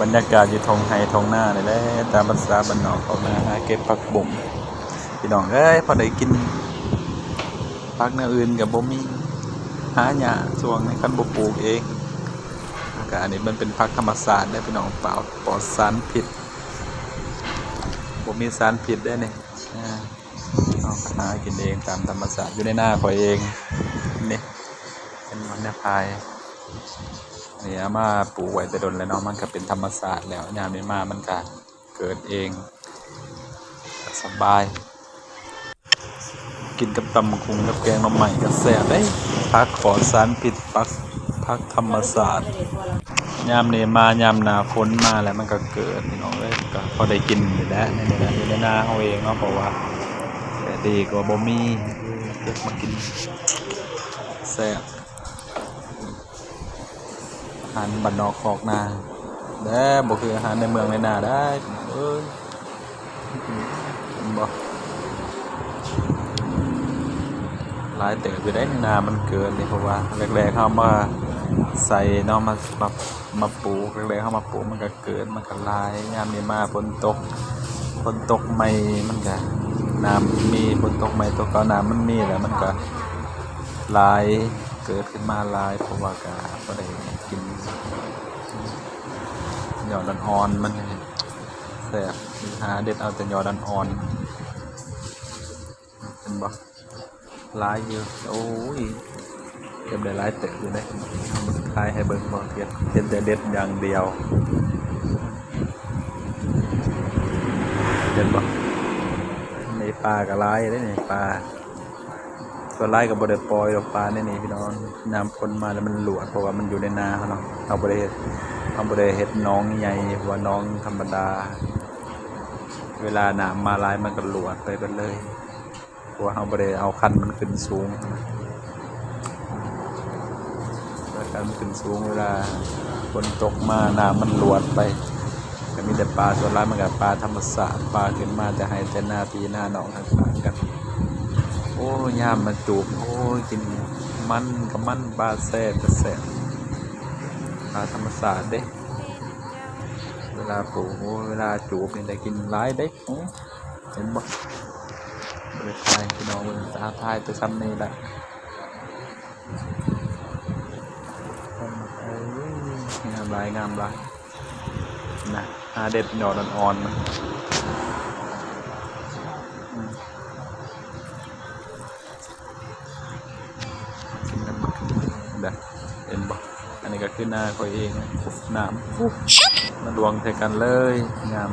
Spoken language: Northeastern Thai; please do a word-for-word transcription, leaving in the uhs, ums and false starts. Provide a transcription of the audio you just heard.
บรรยากาศอยู่ท่งไฮ่ท่งนานี่แหละ ตามภาษาบ้านนอกเขานะ หาเก็บผักบุ้ง พี่น้องเอ้ย พอได้กิน ผักแนวอื่นก็บ่มี หายากช่วงนี้ คันบ่ปลูกเอง ก็อันนี้มันเป็นผักธรรมชาติเด้อพี่น้อง ปลอด ปลอดสารพิษ บ่มีสารพิษเด้อนี่ อ่า เอาหากินเองตามธรรมชาติ อยู่ในนาข้อยเอง นี่ เป็นมันเนี่ยพาย นี่เอามาปลูกไว้แต่โดนแล้วเนาะ มันก็เป็นธรรมชาติแล้ว ยามนี้มามันก็เกิดเอง สบาย กินกับตำบักหุ่งกับแกงหน่อไม้ก็แซ่บเด้ ผักปลอดสารพิษ ผัก ผักธรรมชาติ ยามนี้มายามหน้าฝนมาแล้วมันก็เกิด พี่น้องเอ้ย ก็พอได้กินนี่แหละ นี่แหละ อยู่ในนาเฮาเองเนาะ เพราะว่าแต่ดีก็บ่มี เก็บมากิน แซ่บ อาหารบ้านนอกคอกนาเด้อ บ่คืออาหารในเมืองในนาได้ เอ้ย เห็นบ่ หลายเติบอยู่ได้ นามันเกินนี่ เพราะว่าแรกๆเฮามาใส่เนาะ มา มา มาปลูก แรกๆเฮามาปลูกมันก็เกิด มันก็หลาย ยามนี้มาฝนตก ฝนตกใหม่มันก็ น้ำมี ฝนตกใหม่ ตกเก่า น้ำมันมีแล้ว มันก็หลาย เกิดขึ้นมาหลาย เพราะว่าก็บ่ได้กิน ยอดอ่อนๆมันแซ่บ หาเด็ดเอาแต่ยอดอ่อนๆ เห็นบ่ หลายอยู่ โอ้ย เก็บได้หลายเติบอยู่เด้ ถ่ายให้เบิ่งบ่ เก็บ เก็บแต่เด็ดอย่างเดียว เห็นบ่ ในป่าก็หลายเด้ ในป่า ส่วนหลายก็บ่ได้ปล่อยดอกปลาในนี่พี่น้อง น้ำฝนมาแล้วมันหลวด เพราะว่ามันอยู่ในนาเฮาเนาะ เฮาบ่ได้เฮ็ด เฮาบ่ได้เฮ็ดหนองใหญ่ เพราะว่าหนองธรรมดา เวลาน้ำมาหลายมันก็หลวดไปเบิดเลย เพราะว่าเฮาบ่ได้เอาคันมันขึ้นสูง เวลาคันมันขึ้นสูง เวลาฝนตกมาน้ำมันหลวดไป ก็มีแต่ปลา ส่วนหลายมันก็ปลาธรรมชาติ ปลาขึ้นมาแต่ไฮ่แต่นา พี่นาน้องต่างๆกัน โอ้ ยามมาจูบ โอ้ย กินมันก็มัน ปลาแซ่บก็แซ่บ ปลาธรรมชาติเด้ เวลาปลูก โอ้ เวลาจูบนี่ได้กินหลายเด้ โอ้ เห็นบ่ บ่ได้ถ่ายพี่น้องเบิ่ง ถ่ายแต่ซ้ำนี่แหละ เอ้ย งามหลาย งามหลาย นะ หาเด็ดยอดอ่อนๆมัน อืม เห็นบ่ อันนี้ก็คือนาข้อยเอง น้ำ มาลวงใส่กันเลย งาม